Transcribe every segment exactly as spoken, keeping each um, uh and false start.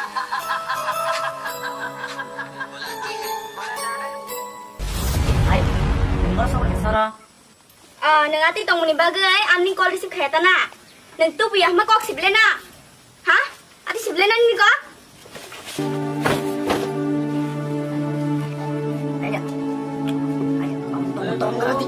Hai, nungno sokri soro. Ah, nung atwi tongmani bagwi ani call receive khaya ta na? Nung tubuya hwnma kok sible na? Ha? Ati sible na nini kok? Ayo. Ayo, tong, tong, tong, tong, ati.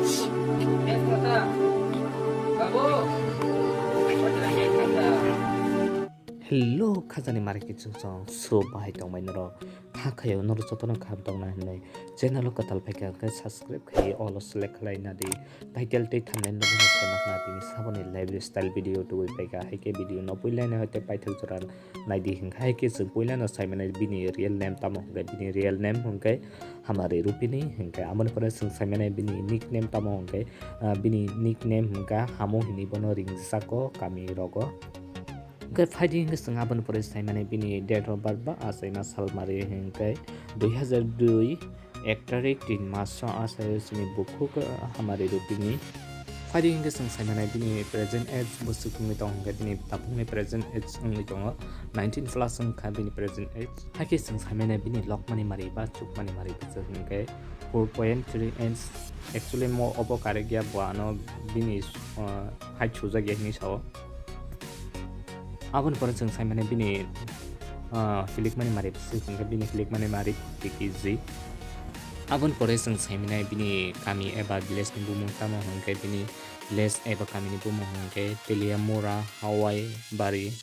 Hello, khajani mari kichung song, so bahai tongmai norok. Kha khayo norok jotono kaham tongna hinwi channel o kwtal phaikha hwnkhe subscribe khai all o select khlai nadi. Title tei thumbnail no bono saimakna tini saboni lifestyle video tubui phaikha. Haikhe video no puila no hoite paithak jora naidi hwnkhe haikhe chwng puila no saimani bini real name tamo hwnkhe bini real name hwnkhe Hamari Rupini hwnkhe aboni pore chwng saimani bini nickname tamo hwnkhe, ah, bini nickname hwnkha Hamu hinwi bono ringjako kami rogo. Hwnkhe phaidi hwnkhe chwng aboni pore saimani bini date of birth ba achaima salmari hwnkhe dui hazar dui ek tarik tin maso achaio chini bukhuk, ah, Hamari Rupini. Phaidi hwnkhe chwng saimani bini present age bwswk wngwi tong hwnkhe bini tabukni present age wngwi tongo nineteen plus wngkha bini present age. Haikhe chwng saimani bini lokmani mari ba chukmani mari bwswk hwnkhe four point three inch. Actually mo obo correct ya, bo ano bini, ah, height sujak ya hinwi sao. Aboni pore chwng saimani bini, ah, hilikmani mari bwswk hwnkhe bini hilikmani mari fifty K G. Aboni pore chwng saimani bini kami eba village ni bumung tamo hwnkhe bini village eba kami ni bumung hwnkhe Teliamura, Hawai Bari.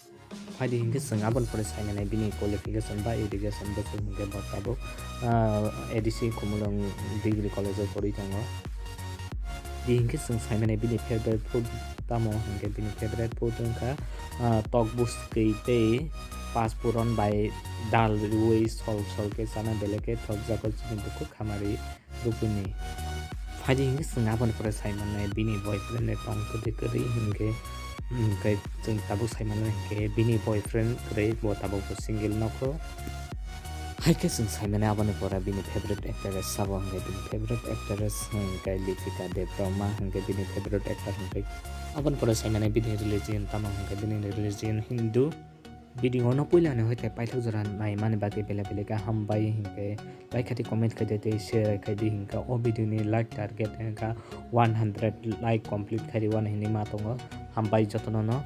Phaidi hwnkhe chwng aboni pore saimani bini qualification ba education bwswk hwnkhe bo tabuk, ah, A D C Khumulwng Degree College o kwrwi tongo. Di hwnkhe chwng saimani bini favorite food tamo hwnkhe bini favorite food wngkha, ah, tok bwskwi tei pasporon bai dal rwui sol sol khe chana belai khe thokjago chini bukhuk Hamari Rupini. Phaidi hwnkhe chwng aboni pore saimannai bini boyfriend ni tong kwrwi kwrwi hwnkhe, hwnkhe chwng tabuk saimannai hwnkhe bini boyfriend kwrwi bo tabuk bo single nokho. Haikhe chwng saimani aboni pore bini favorite actress sabo hwnkhe bini favorite actress hwnkhe Lipika Debbarma hwnkhe bini favorite actor hwnkhe. Aboni pore saimani bini religion tamo hwnkhe bini religion Hindu. Video no puila ni hoite paithak jora naimani bagwi belai belai khe hambai hwnkhe like khai di, comment khai di tei share khai di hwnkhe o video ni like target hwnkha one hundred like complete khai di wani hinwi ma tongo. Hambai jotono no.